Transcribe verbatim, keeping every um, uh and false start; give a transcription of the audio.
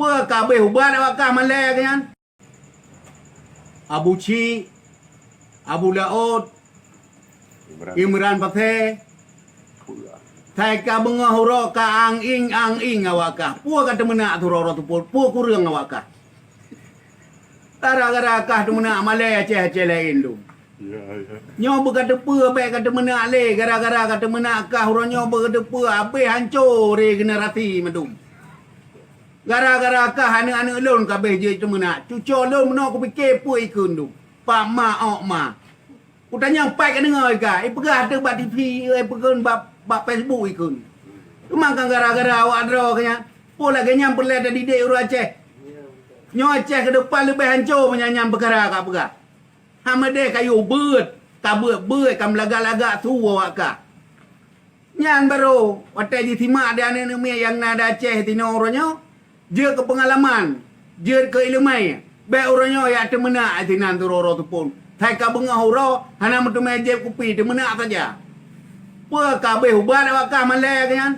Peue ka abéh ubat awak kah malèe keuh nyan? Abu Chik, Abu Laôt, Imran Pasè, sai ka beungoh uroe ka ang-ing-ang-ing awak kah. Peue ka teumeunak sidroe-droe teupon, peue kureueng awak kah. Gara-gara kah teumeunak malèe Aceh-Aceh laén dum. Ya, ya. Nyoe beuka teupeue bèk ka teumeunak lé, gara-gara ka teumeunak kah uroe nyoe beuka teupeue abéh hanco ré generasi mandum. Gara-gara kah aneuk-aneuk lôn ka abéh jeuet teumeunak. Cuco lôn meunoe kupike peue ikheun dum. Pak ma, ok ma. Kutanyong pat ka deungoe ka, ipeugah teuh bak T V, ipeugah bak, bak Facebook ikheun. Teuma kan gara-gara awak droe keuh nyan, peue lagèe nyan peureulèe tadidik ureueng Aceh. Nyoe Aceh keudepan leubeh hanco meunyan nyan peukara ka peugah. Hana meudeh kayue beuet, ka beuet-beuet, ka meulagak-lagak su awak kah. Nyan barô watèe jisimak di aneuk-aneuk miet nyang na di Aceh tinoe uroe nyoe, jeuet keu peungalaman, jeuet keu ileumèe. Bèk uroe nyoe jak teumeunak sinan sidroe-droe teupon. Sai ka beungoh uroe hana meuteumèe jieb kupi, teumeunak saja. Peue ka abéh ubat awak kah malèe keuh nyan?